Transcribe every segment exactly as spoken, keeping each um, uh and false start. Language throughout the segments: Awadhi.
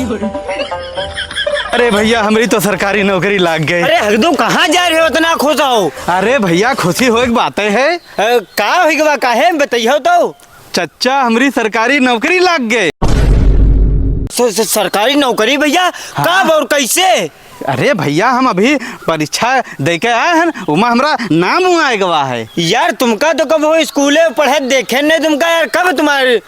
अरे भइया, हमरी तो सरकारी नौकरी लाग गई। अरे हरदम कहाँ जा रहे हो, इतना खुश हो? अरे भइया, खुशी होए के बात है। अ, का होई के बा, काहे में बतइहो तो? चच्चा, हमरी सरकारी नौकरी लाग गई। स-, स-, सरकारी नौकरी भइया? हाँ। कब और कैसे? अरे भइया, हम अभी परीक्षा दे के आए हैं, उमा हमरा नाम आए गवा है। यार, तुमका तो कब हो स्कूले पढ़े देखे नहीं तुमका यार, कब तुम्हारे?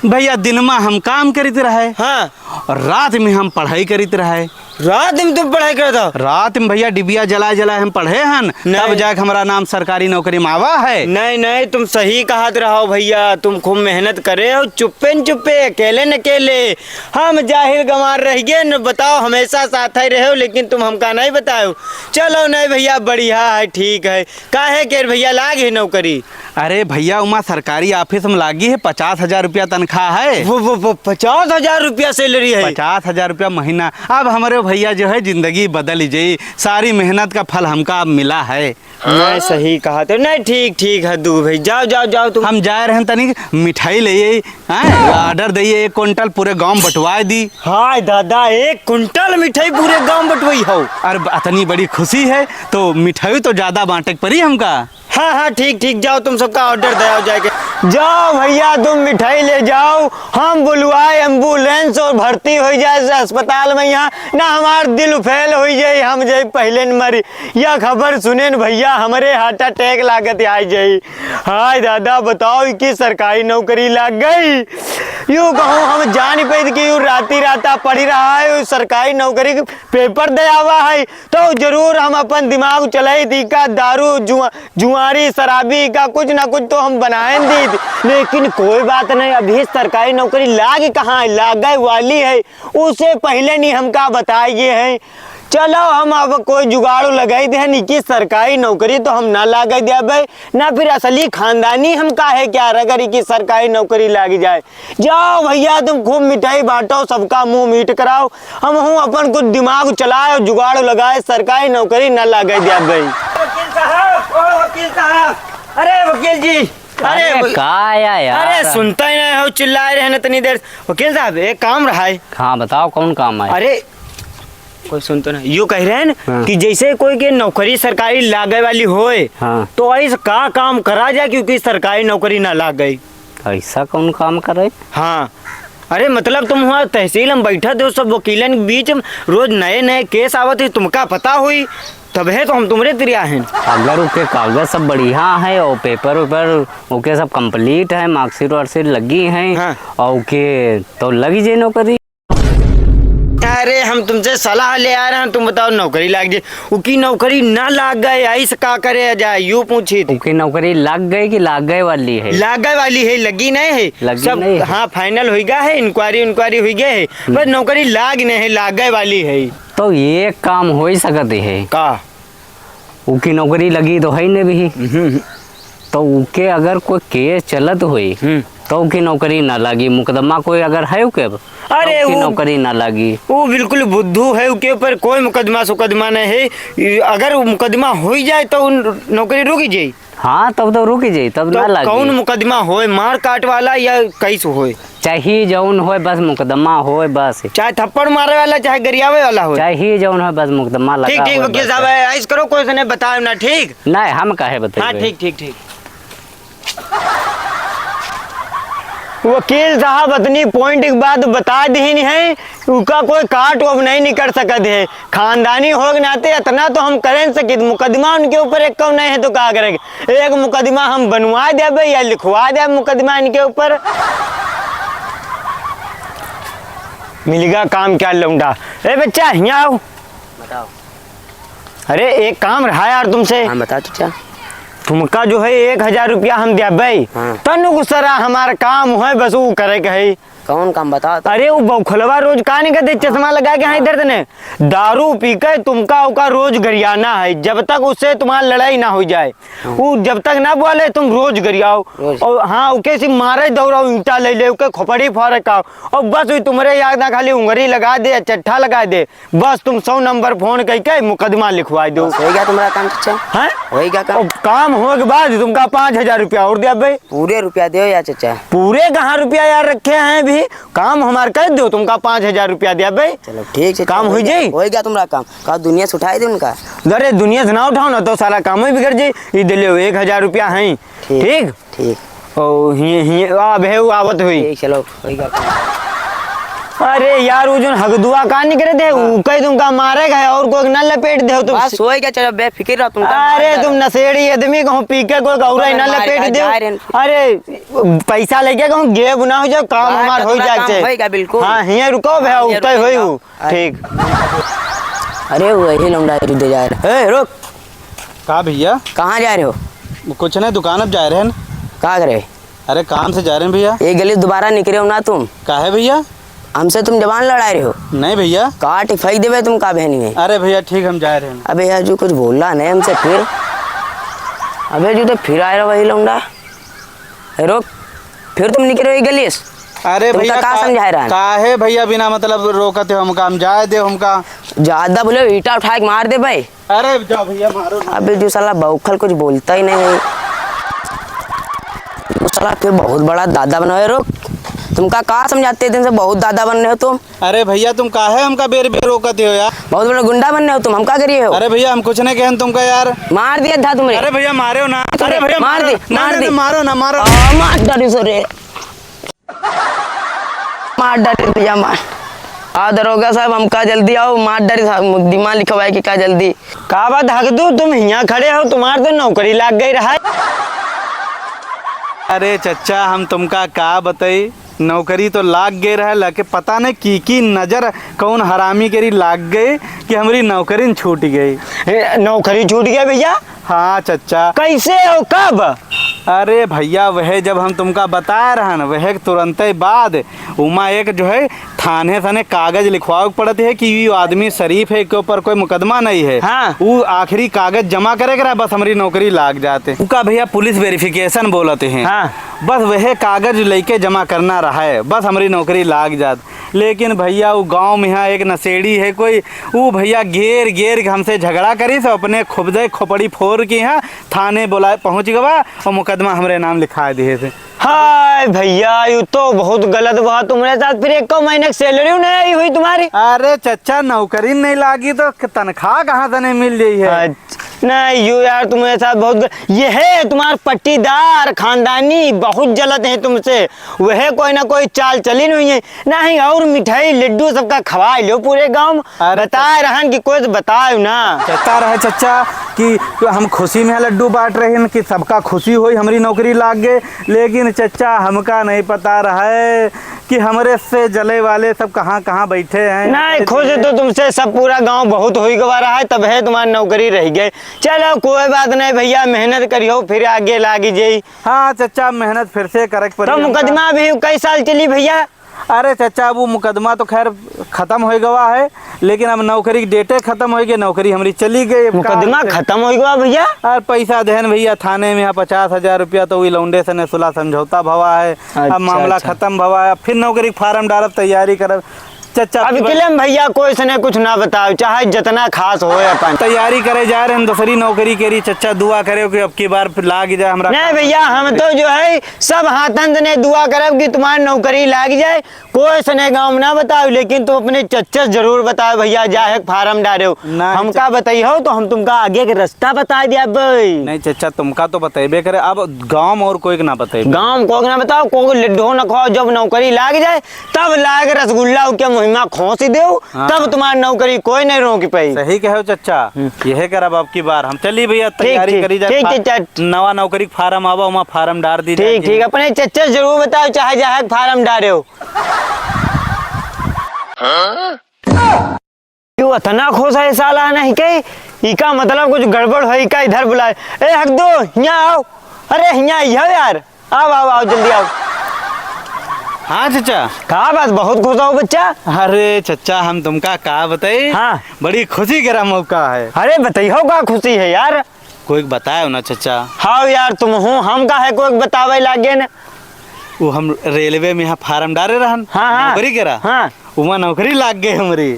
भइया, दिन मा हम काम करित रहे। हाँ। और रात में हम पढ़ाई करित रहे। रात में तुम पढ़ाई करत हो? रात में भइया डिबिया जलाए जलाए हम पढ़े हन, नहीं। तब जाके हमरा नाम सरकारी नौकरी में आवा है। नहीं, नहीं, तुम सही कहत रहो भइया, तुम खूब मेहनत करे हो, चुप्पे न चुप्पे, अकेले न अकेले। हम जाहिल गंवार रह गए न, बताओ, हमेशा साथ ही रहे हो, लेकिन तुम हमका नहीं बताओ। चलो नहीं भइया, बढ़िया है, ठीक है। काहे के भइया लाग है नौकरी? अरे भइया, उमा सरकारी office में लागी है, पचास हजार रुपया तनख्वाह है। वो, वो, वो पचास हजार रुपया salary है? पचास हजार रुपया महीना। अब हमरे भइया जो है जिंदगी बदल जाई, सारी मेहनत का फल हमका अब मिला है। नहीं, सही कहा तो। नहीं, ठीक, ठीक है दू भाई, जाओ, जाओ, जाओ तुम। हम जाए रहन तनी मिठाई ले आई, हैं? Order दइए, एक कुंटल पूरे गांव बंटवाए दी। हाय दादा, एक कुंटल मिठाई पूरे गांव बंटवाई हो? अरे ब-, इतनी बड़ी खुशी है तो मिठाई तो ज्यादा बांटे के पड़ी हमका। हाँ, हाँ, ठीक, ठीक, जाओ, तुम सबका order दे आओ जाके। जाओ भइया, तुम मिठाई ले जाओ, हम बुलवाए ambulance और भर्ती हो जाए अस्पताल में यहाँ, ना हमार दिल fail हो जाए, हम जाए पहले न मरी। या खबर सुने न भइया, हमरे heart attack लागत आ जाए। हाय दादा, बताओ कि सरकारी नौकरी लाग गई। यूँ कहूँ हम जान पाइत कि यूँ राती राता पढ़ी रहा है, यूँ सरकारी नौकरी के paper दे आवा है, तो जरूर हम अपन दिमाग चलाइत, इका दारू, जुआ-, जुआरी, शराबी का कुछ ना कुछ तो हम बनाए दीत, लेकिन कोई बात नहीं, अभी सरकारी नौकरी लाग कहाँ है, लागे वाली है, उसे पहले नहीं हमका बताए गए हैं। चलो, हम अब कोई जुगाड़ लगाई दे, नहीं कि सरकारी नौकरी तो हम ना लागे देबे, ना फिर असली खानदानी हम काहे क्या रगरी कि सरकारी नौकरी लाग जाए। जाओ भइया, तुम खूब मिठाई बांटो, सबका मुंह मीठ कराओ, हमहूँ अपन कुछ दिमाग चलाए और जुगाड़ लगाए, सरकारी नौकरी ना लागे देबे। वकील साहब, ओ वकील साहब, अरे वकील जी, अरे अरे वकी-, का आया यार? अरे सुनता ही नहीं हो, चिल्लाए रहे ना इतनी देर। वकील साहब, एक काम रहा है। हाँ, बताओ कौन काम है? अरे कोई सुनतो ना, यूँ कह रहे हैं ना हाँ। कि जैसे कोई के नौकरी सरकारी लागे वाली होए, हाँ। तो ऐसे का काम करा जाए क्योंकि सरकारी नौकरी ना लाग गई। ऐसा कौन काम करे? हाँ, अरे मतलब तुम हुआँ तहसील में बैठा दो, सब वकीलन के बीच में रोज नए नए case आवत है, तुमका पता हुई, तबहे तो हम तुमरे तिरिया हैं। अगर ओके कागज सब बढ़िया है और paper वेपर ओके सब complete है, marksheet वार्कशीट लगी हैं हाँ। और ओके तो लगी जे नौकरी। अरे हम तुमसे सलाह ले आ रहे हैं, तुम बताओ नौकरी लाग जाए। उकी नौकरी ना लाग गए, ऐसे का करे जाए, यूँ पूछी थी। उकी नौकरी लाग गए कि लागे वाली है? लागे वाली है, लगी नहीं है। लगी सब, नहीं है। हाँ, final हुई गया है, inquiry, inquiry हुई गया है, हम्म। पर नौकरी लाग नहीं है, लागे वाली है। तो ये काम हो ही सकत है। का? उकी नौकरी लगी तो है नहीं भी। हम्म। तो उके अगर कोई case चलत होई, हम्म। तो उकी नौकरी ना लागी। मुकदमा कोई अगर है उके, अरे तो उकी वो, नौकरी ना लागी। वो बिल्कुल बुद्धू है, उके ऊपर कोई मुकदमा सुकदमा नहीं है। ये अगर वो मुकदमा हो ही जाए तो उन नौकरी रुक ही जाई। हाँ, तब तो रुक ही जाई, तब तो ना लागी। कौन मुकदमा होए, मार काट वाला या case होए? चाहे जौन होए, बस मुकदमा होए, बस। चाहे थप्पड़ मारे वाला, चाहे गरियावे वाला होए। चाहे जौन होए, बस मुकदमा लगा ठीक, ठीक, होए, वकील बस। साहब, ऐस करो, कोई से नहीं बताए ना, ठीक? नहीं, हम काहे बताइए? हाँ, ठीक, ठीक, ठीक। वकील साहब, इतनी point की बात बता दीन है, उका कोई काट अब नहीं निकल सकत है। खानदानी होए के नाते इतना तो हम करे न सकित, मुकदमा उनके ऊपर एक कम नहीं है तो का करेंगे? एक मुकदमा हम बनवा देबे या लिखवा देबे मुकदमा इनके ऊपर। मिलिगा काम क्या लौंडा? ए बच्चा, हियाँ आओ। बताओ। अरे एक काम रहा यार तुमसे। हाँ, बताओ चाचा। तुमका जो है एक हजार रुपया हम देबे। हाँ। तनु को सरा हमारा काम है, बस वो करे के है। कौन काम बताओ तो? अरे वो बौखलवा रोज का नहीं कहते, चश्मा लगा के, हाँ, इधर तने। दारू पी के तुमका ओका रोज गरियाना है, जब तक उससे तुम्हारा लड़ाई ना हो जाए। हाँ। वो जब तक ना बोले तुम रोज गरियाओ। रोज। और हाँ, ओके से मारे दौड़ाओ, ईंटा ले ले, ओके खोपड़ी फाड़े का। और बस वो तुम्हारे याद ना खाली उंगली लगा दे, चट्ठा लगा दे, बस तुम सौ नंबर फोन करके मुकदमा लिखवा दो। बस हो गया तुम्हारा काम चाचा। हैं? हो गया काम। और काम होए के बाद तुमका पाँच हजार रुपया और देबे। पूरे रुपया दो यार चाचा। पूरे कहाँ रुपया यार रखे हैं अभी? काम हमार कर दो, तुमका पाँच हजार रुपया दिया बे। चलो ठीक है, काम हो जाई। हो गया तुम्हारा काम। का दुनिया से उठाए दे उनका? अरे दुनिया से ना उठाओ ना तो सारा काम ही बिगड़ जाई। ये दे लो एक हजार रुपया है। ठीक। ठीक। ठीक। ओ, हिये, हिये, आ, बे, वो आवत हुई। ठीक, चलो, कोई बात नहीं। अरे यार, वो जोन हगदुआ का निकरे थे, हाँ। वो कह दूंगा मारे गए और कोई ना लपेट दे तुम। बस, हो गया, चलो, बेफिक्र रहो तुम। अरे, तुम नशेड़ी आदमी कहूँ पी के कोई गौरा ना लपेट दे। अरे, पैसा लेके कहूँ गे बुना हो जाओ, काम हमार हो जाए। काम होएगा, बिल्कुल। हाँ, हिये रुको बे, हाँ, हिये उतर रुको। होई वो। ठीक। अरे, वही लौंडा इधर जा रहे। ए, रुक। का भैया? कहाँ जा रहे हो? कुछ नहीं, दुकान अब जा रहे हैं। का करे? अरे काम से जा रहे हैं भैया। ये गली दोबारा निकरे हो ना तुम। काहे भैया? हमसे तुम जबान लड़ा रहे हो। नहीं भैया। काट फेंक देवे तुम का बहनी में। अरे भैया ठीक, हम जा रहे हैं। अबे यार जो कुछ बोला नहीं हमसे फिर। अबे जो तो फिर आए रहो वही लौंडा। ए, रोक, फिर तुम निकरे हो ये गली से। अरे तुमका भैया, का का-, समझाए रहा है? काहे भैया बिना मतलब रोकते हो हमका, हम जाए दे हमका। ज्यादा बोले ईटा उठा के मार दे भाई। अरे जाओ भैया, मारो ना। अबे जो साला बौखल कुछ बोलता ही नहीं है। वो साला फिर बहुत बड़ा दादा बना है। रोक, तुमका का समझाते दिन से बहुत दादा बन रहे हो तुम। अरे भैया, तुम काहे हमका बेर बेर रोकते हो यार? बहुत बड़ा गुंडा बन रहे हो तुम, हम का करिए हो? अरे भैया, हम कुछ नहीं कहन तुमका यार। मार दिया था तुमरे। अरे भैया, मारे हो ना। अरे भैया, मार मारो। दे, नहीं, मार नहीं, दे। नहीं, मारो ना, मारो। आ, मार डाली सो रे। मार डाली भैया, मार। आ दरोगा साहब, हम का जल्दी आओ, मार डाली साहब, मुकदमा लिखवाए कि का जल्दी। का बात हगदू, तुम हियाँ खड़े हो, तुम्हार तो नौकरी लाग गई रहा है। अरे चच्चा, हम तुमका का बताई, नौकरी तो लाग गए रहे, लेकिन पता नहीं की की नजर कौन हरामी केरी लाग गए कि हमरी नौकरी छूट गई। ए, नौकरी छूट गई भैया? हाँ चच्चा। कैसे और कब? अरे भैया, वह जब हम तुमका बताए रहन, वह तुरंते बाद उमा एक जो है थाने सने कागज लिखवावे के पड़त है कि ये आदमी शरीफ है, के ऊपर कोई मुकदमा नहीं है। हाँ। वो आखिरी कागज जमा करे के रहा, बस हमरी नौकरी लाग जाते। उका भैया पुलिस वेरिफिकेशन बोलते हैं। हाँ। बस वह कागज लेके जमा करना रहा है, बस हमरी नौकरी लाग जात। लेकिन भैया, वो गाँव में यहाँ एक नशेड़ी है कोई, वो भैया गेर गेर के हमसे झगड़ा करी से अपने खुबदे खोपड़ी फोर के यहाँ थाने बुलाए पहुँच गवा और मुकदमा हमरे नाम लिखा दिए से। हाय भैया, यू तो बहुत गलत हुआ तुम्हारे साथ। फिर एक महीने की सैलरी नहीं आई हुई तुम्हारी। अरे चच्चा, नौकरी नहीं लागी तो तनख्वाह कहाँ से नहीं मिल रही है? अच्छा। नहीं, यो यार, तुम्हारे साथ बहुत ग-, ये है तुम्हार पट्टीदार, खानदानी, बहुत जलत है तुमसे। वह कोई ना कोई चाल चली नहीं है। नहीं, और मिठाई, लड्डू सबका खवा लो पूरे गाँव में। अरे बताए रहन कि कोई बताए ना। कहता रहे चच्चा कि हम खुशी में लड्डू बांट रहे हैं कि सबका खुशी होई, हमरी नौकरी लाग गए। लेकिन चच्चा, हमका नहीं पता रहे कि हमरे से जले वाले सब कहाँ कहाँ बैठे हैं। नहीं, खुश तो तुमसे सब पूरा गाँव बहुत हुई गवा रहा है, तब है तुम्हारी नौकरी रह गई। चलो, कोई बात नहीं भैया, मेहनत करियो, फिर आगे लागी जाई। हाँ चच्चा, मेहनत फिर से करे के पड़ी तो हमका। मुकदमा भी कई साल चली भैया? अरे चच्चा, वो मुकदमा तो खैर खत्म हो गवा है, लेकिन अब नौकरी की डेटे खत्म हो गई, नौकरी हमरी चली गई। अब का मुकदमा करे? खत्म हो गवा भैया? अरे पैसा देहन भैया थाने में, यहाँ पचास हजार रुपया तो वही लौंडे से ने सुलह समझौता भवा है। अब अच्छा, मामला अच्छा। खत्म भवा है, अब फिर नौकरी के फार्म डालब, तैयारी करब। चच्चा, अब अब की बार किले में भैया कोई से ने कुछ ना बताओ, चाहे जितना खास होए अपन। तैयारी करे जा रहे हम दूसरी नौकरी के रही। चच्चा, दुआ करे कि अब की बार लाग जाए हमरा नहीं काम। भैया, हम तो जो है सब हाथन से ने दुआ करब कि तुम्हारी नौकरी लाग जाए। कोई से ने गाँव में ना बताओ, लेकिन तुम अपने चच्चा से जरूर बताओ भैया, जाहे फार्म डारे हो। नहीं, हमका चच्चा। बताई हो तो हम तुमका आगे के रास्ता बता दिया भाई। नहीं चच्चा, तुमका तो बतेबे करे, अब गाँव में और कोई के ना बतेबे। गाँव में कोई के ना बताओ, कोई के लड्डू ना खाओ, जब नौकरी लाग जाए तब लाग रसगुल्ला के मुँह में खोंसी देउ, हाँ। तब तुम्हार नौकरी कोई नहीं रोक पाई। सही कहो चच्चा, हम्म। यह करब अब की बार हम। चली भैया, ठीक, तैयारी ठीक, करी जाए ठीक, फा-, ठीक, ठीक। नवा नौकरी के फार्म आवा, वहाँ फार्म डार दी ठीक, जाए। ठीक, अपने चच्चा से जरूर बताओ, चाहे जाहे फार्म डारे हो। क्यों इतना खुश है साला नहीं के? इका मतलब कुछ गड़बड़ है, इका इधर बुलाए। ए हगदू, हियाँ आओ। अरे हियाँ आओ यार, आओ, आओ, आओ, जल्दी आओ। हाँ चच्चा। का बात, बहुत खुश हो बच्चा? अरे चच्चा, हम तुमका का बताई? हाँ। बड़ी खुशी के मौका है। अरे बताई हो, का खुशी है यार? कोई बताए हो ना चच्चा? हाँ यार, तुम हो, हम का है कोई बतावे लागे न? वो हम रेलवे में यहाँ फार्म डारे रहन, हाँ, हाँ। नौकरी करा। हाँ। वहाँ नौकरी लाग गई हमरी।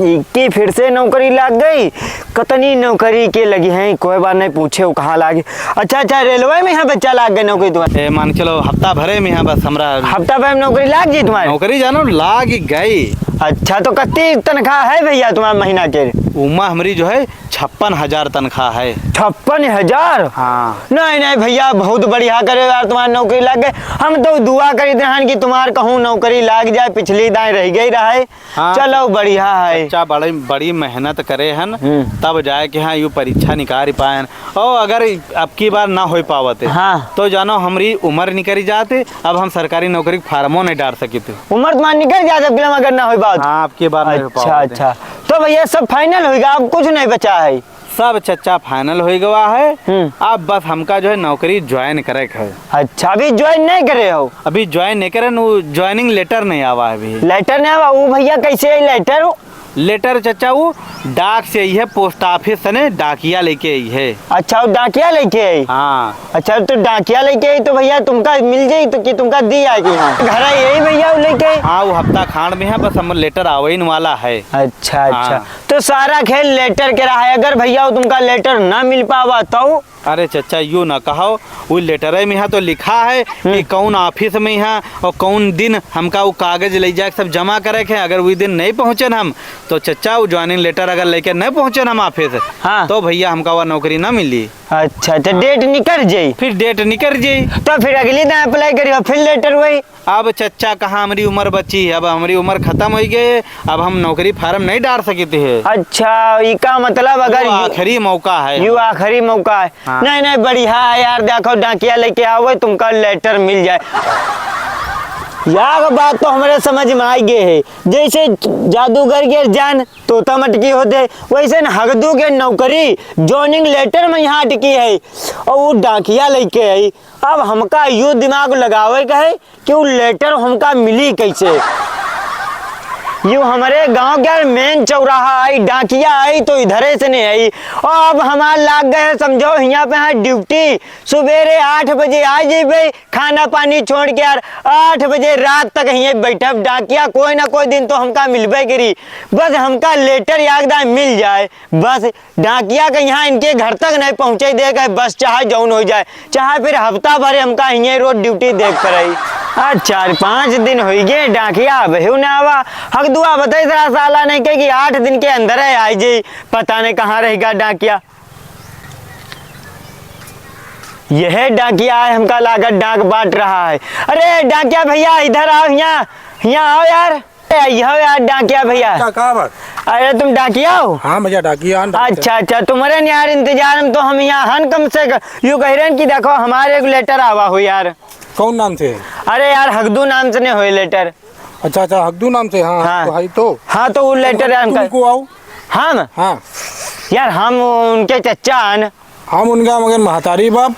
इक्की फिर से नौकरी लाग गई। कतनी नौकरी के लगी हैं, कोई बात नहीं, पूछे वो कहाँ लागी। अच्छा, अच्छा, रेलवे में यहाँ बच्चा लाग गए नौकरी तुम्हारे? ए, मान के चलो, हफ्ता भरे में यहाँ बस हमरा हफ्ता भर में नौकरी लाग गई तुम्हारे? नौकरी जानो, लाग गई। अच्छा, तो कितनी तनख्वाह है भैया तुम्हारे महीना के? उमा हमरी जो है, छप्पन हजार तनख्वाह है। छप्पन हजार? हाँ। नहीं, नहीं भैया, बहुत बढ़िया करे यार, तुम्हारी नौकरी लाग गए। हम तो दुआ करीत रहन कि तुम्हार कहूँ नौकरी लाग जाए, पिछली दाएँ रह गई रहे। हाँ। चलो, बढ़िया है। बच्चा बड़ी, बड़ी मेहनत करे हन, हम्म। तब जाए के हाँ, यू परीक्षा निकाल पाएन। और अगर अब की बार ना हो पावत है, हाँ। तो जानो, हमरी उम्र निकल जाते, अब हम सरकारी नौकरी के फार्मो नहीं डाल सकित। उम्र तुम्हारी निकल जाते, अब की अगर ना हो पावत। हाँ, अब की बार नहीं हो अच्छा, पावत है। अच्छा। तो भैया, सब final होइगा, अब कुछ नहीं बचा है? सब चच्चा final होइ गवा है। हम्म। अब बस हमका जो है नौकरी join करे के है। अच्छा, अभी join नहीं करे हो? अभी join नहीं करे, वो joining letter नहीं आवा है अभी। Letter नहीं आवा? वो भैया कैसे आई letter? Letter चच्चा वो डाक से आई है, post office से ने डाकिया लेके आई है। अच्छा, वो डाकिया लेके आई? हाँ। अच्छा, तो डाकिया लेके आई तो भैया तुमका मिल जाई तो कि तुमका दी आएगी? हाँ, घर आई यही भैया वो लेके आई? हाँ, वो हफ्ता खांड में है, बस हम letter आवे ही वाला है। अच्छा, अच्छा। हाँ। तो सारा खेल letter के रहा है। अगर भैया वो तुमका letter ना मिल पावा तो? अरे चच्चा, यू ना कहो, वो letter में यहाँ तो लिखा है कि हम्म। कौन office में यहाँ और कौन दिन हमका वो कागज ले जाके सब जमा करे के है। अगर वो दिन नहीं पहुँचे ना हम, तो चच्चा, वो joining letter अगर लेके नहीं पहुँचे ना हम office, हाँ। तो भैया हमका वो नौकरी ना मिली। अच्छा, तो date निकल जाई? फिर date निकल जाई। तो फिर अगली दिन apply करियो, फिर letter वही। अब चच्चा, कहाँ हमरी उम्र बची है, अब हमरी उम्र खतम होइ गई, अब हम नौकरी फार्म नहीं डाल सकित है। अच्छा, इका मतलब अगर यू आखिरी मौका है। यू आखिरी मौका है। हाँ। नहीं, नहीं, बढ़िया है यार, देखो डाकिया लेके आओ, तुमका letter मिल जाए। यह बात तो हमरे समझ में आई गई है, जैसे जादूगर के जान तोता मटकी होते, वैसे न हगदू के नौकरी joining letter में यहाँ अटकी है और वो डाकिया लेके आई। अब हमका यू दिमाग लगावे के है कि उ letter हमका मिली कैसे? यू हमरे गांव के main चौराहा आई, डाकिया आई तो इधरे से नहीं आई। और अब हमार लाग गए, समझो, हियाँ पे है duty। सुबेरे आठ बजे आ जइबे, खाना पानी छोड़ के यार, आठ बजे रात तक हियाँ बैठब। डाकिया कोई ना कोई दिन तो हमका मिलबे करी। बस हमका letter याद आए मिल जाए, बस। डाकिया के यहाँ इनके घर तक नहीं पहुँचे दे के, बस चाहे जौन हो जाए, चाहे फिर हफ्ता भर हमका हियाँ रोज duty देख पड़े। आज चार पाँच दिन होइ गए, डाकिया अबहियो ना आवा। हगदुआ बताई जरा साला नहीं के कि आठ दिन के अंदर है आई जाई, पता नहीं कहाँ रहेगा डाकिया। यह डाकिया है, हमका लागत डाक बांट रहा है। अरे डाकिया भैया, इधर आओ, यहाँ, यहाँ आओ यार। ए, यह यार डाकिया भैया। का, का बात? अरे तुम डाकिया हो? हाँ भैया, डाकिया हन, डाकिया। अच्छा, अच्छा, तुम्हारे यार इंतजार में तो हम यहाँ हन, कम से कम यू कह रहे हैं कि देखो हमारे एक letter आवा हो यार। कौन नाम से? अरे यार, हगदू नाम से नहीं होए letter। अच्छा, अच्छा, हगदू नाम से, हाँ, हाँ। तो है तो। हाँ, तो वो letter तुम, यार हमका तुमको आओ। हम? हाँ। यार, हम उनके चच्चा हन। हम उनका मगर महतारी बाप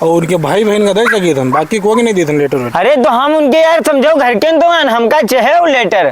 और उनके भाई बहन का दे सकी थन, बाकी को नहीं दी थन letter वेटर। अरे तो हम उनके यार समझो घर के तो हन, हमका चाहे वो letter।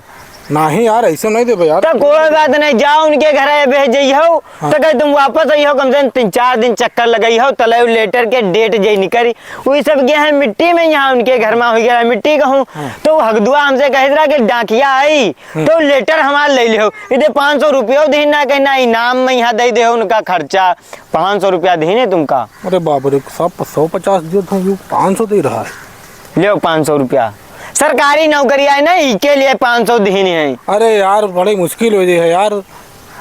नहीं यार, ऐसे नहीं देबे यार। तो कोई बात नहीं, जाओ उनके घर भेज जइहो, हाँ। तो कहे तुम वापस अइहो, कम से कम तीन चार दिन चक्कर लगइहो, तले वो letter के date जे निकरी, वही सब गए हैं मिट्टी में, यहाँ उनके घर में हो गया है मिट्टी कहूँ। हाँ। तो हगदुआ हमसे कहे रहा कि डाकिया आई, हम्म। तो letter हमार ले लिहो, इधर पाँच सौ रुपयो दीन ना, कहीं ना इनाम में यहाँ दे दे उनका खर्चा। पाँच सौ रुपया दीने तुमका। अरे बाप रे, सब सौ पचास दियो तो यू पाँच सौ दे रहा है। लो पाँच सौ रुपया, सरकारी नौकरी आए ना, इके लिए पाँच सौ दीने हैं। अरे यार, बड़ी मुश्किल हो गई है यार।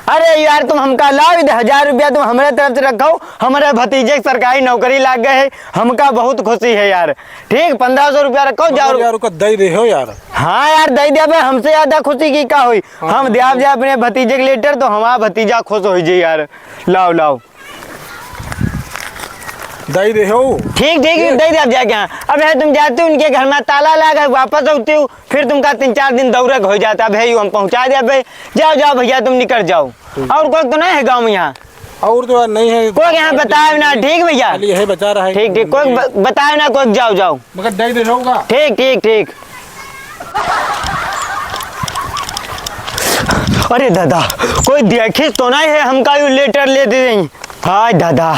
अरे यार, तुम हमका लाओ इधर हजार रुपया, तुम हमारे तरफ से रखो, हमारे भतीजे की सरकारी नौकरी लाग गए है, हमका बहुत खुशी है यार। ठीक, पन्द्रह सौ रुपया रखो, जाओ। मगर यार, ओका दे दे हो यार। हाँ यार, दे दे, अबे हमसे ज्यादा खुशी की का हुई? हाँ। हम दे आप जाए अपने भतीजे के letter, तो हमारा भतीजा खुश हो जाए यार। लाओ, लाओ। दे दे हो। ठीक, ठीक, ये दे दे आप जाके। हाँ, अब है तुम जाते हो उनके घर में ताला लगा, वापस आते हो, फिर तुमका तीन चार दिन दौड़क हो जाता। अब है यू हम पहुँचा दे, अब जाओ, जाओ भैया, तुम निकल जाओ। ठीक। और कोई तो नहीं है गाँव में यहाँ? और तो यार नहीं है। कोई यहाँ बताए ना, ठीक भैया? खाली यही बचा रहा है। ठीक, ठीक, कोई ब-, बताए ना, कोई जाओ, जाओ। मगर दे दे रहोगा। ठीक, ठीक, ठीक। अरे दादा, कोई देखिस तो नहीं है, हमका यू letter ले दे रही। हाय दादा,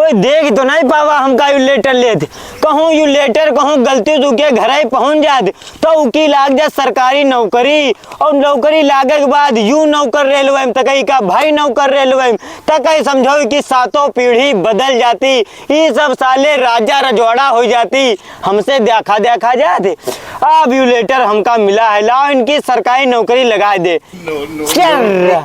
कोई देख तो नहीं पावा हमका यू लेटर लेत। कहूँ यू लेटर कहूँ गलती से उके घरे पहुँच जात, तो उकी लाग जात सरकारी नौकरी। और नौकरी लागे के बाद यू नौकर रेलवे में, तकई का भाई नौकर रेलवे में, तकई समझो कि सातों पीढ़ी बदल जाती। ई सब साले राजा रजवाड़ा हो जाती, हमसे देखा देखा जात। अब यू लेटर हमका मिला है, लाओ इनकी सरकारी नौकरी लगा दे। चर्र,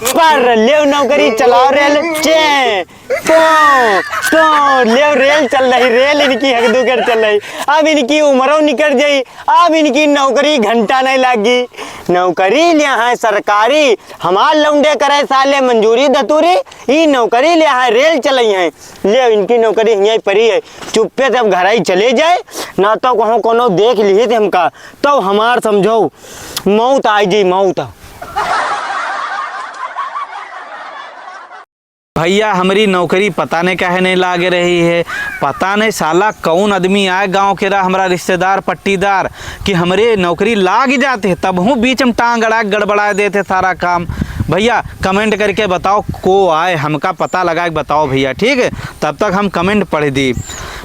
पर्र, लेव नौकरी, चलाओ रेल, चे, पो, पो, लेव रेल चल रही, रेल इनकी हकदुकर चल रही। अब इनकी उम्रो निकल जाई, अब इनकी नौकरी घंटा नहीं लागी। नौकरी लिया है सरकारी, हमार लौंडे करे साले मंजूरी धतूरी, ई नौकरी लिया है रेल चलई है। लेव इनकी नौकरी हियाँ परी है, चुप्पे से अब घर ही चले जाए, ना तो कहूँ कोनो देख लिहित हमका, तो हमार समझो मौत आई जी, मौत। भैया, हमरी नौकरी पता नहीं काहे नहीं लाग रही है। पता नहीं साला कौन आदमी आए गाँव के रहा, हमरा रिश्तेदार पट्टीदार, कि हमरे नौकरी लाग जात है, तबहूँ बीच में टांग अड़ा के गड़बड़ा देत है सारा काम। भैया, comment करके बताओ को आए, हमका पता लगा के बताओ भैया, ठीक है? तब तक हम comment पढ़ दी।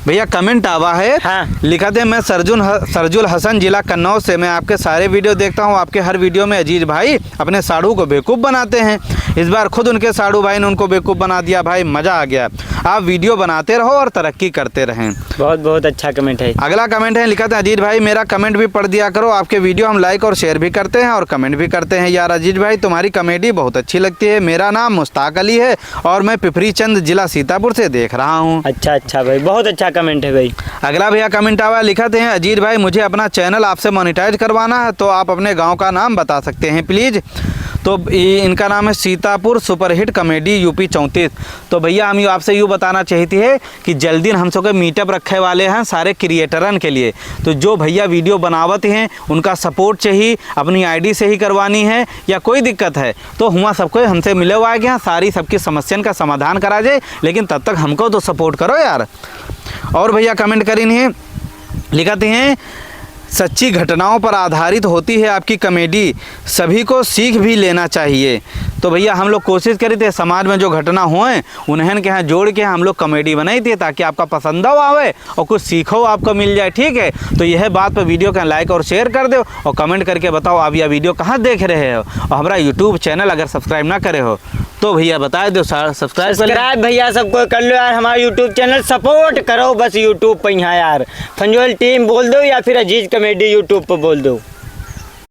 भैया, comment आवा है, हाँ। लिखत है, "मैं सरजुन ह-, सरजुल हसन, जिला कन्नौज से। मैं आपके सारे video देखता हूँ। आपके हर video में अजीज भाई अपने साढ़ू को बेवकूफ़ बनाते हैं। इस बार खुद उनके साढ़ू भाई ने उनको बेवकूफ़ बना दिया भाई, मज़ा आ गया। आप video बनाते रहो और तरक्की करते रहें।" बहुत, बहुत अच्छा comment है। अगला comment है, लिखत है, "अजीज भाई, मेरा comment भी पढ़ दिया करो। आपके video हम like और share भी करते हैं और comment भी करते हैं। यार अजीज भाई, तुम्हारी comedy बहुत अच्छी लगती है। मेरा नाम मुश्ताक अली है और मैं पिपरी चंद, जिला सीतापुर से देख रहा हूँ।" अच्छा, अच्छा भाई, बहुत अच्छा comment है भाई। अगला भैया comment आवा, लिखत हैं, "अजीज भाई, मुझे अपना channel आपसे monetize करवाना है, तो आप अपने गाँव का नाम बता सकते हैं please।" तो ये, इनका नाम है सीतापुर superhit comedy U P चौंतीस। तो भैया, हम यू, आपसे यूँ बताना चाहते हैं कि जल्दी हम सबके meetup रखे वाले हैं सारे creatorन के लिए। तो जो भैया video बनावत हैं, उनका support चाहिए, अपनी I D से ही करवानी है या कोई दिक्कत है, तो हुआ सबको हमसे मिले हुआ है कि हाँ, सारी सबकी समस्यन का समाधान करा जाए, लेकिन तब तक हमको तो support करो यार। और भैया comment करिन हैं, लिखत हैं, "सच्ची घटनाओं पर आधारित होती है आपकी comedy, सभी को सीख भी लेना चाहिए।" तो भैया, हम लोग कोशिश करी थे समाज में जो घटना होए, उन्हें के यहाँ जोड़ के हम लोग comedy बनाई थे, ताकि आपका पसंद आवे और कुछ सीखो आपको मिल जाए, ठीक है? तो यह बात पर video का like और share कर दो और comment करके बताओ आप यह video कहाँ देख रहे हो और हमारा YouTube channel अगर subscribe ना करे हो तो भैया बता दो, सा-, subscribe कर लो। Subscribe भैया सबको कर लो यार, हमारा YouTube channel support करो बस YouTube पे यहाँ यार। फंजोल team बोल दो या फिर अजीज comedy YouTube पे बोल दो।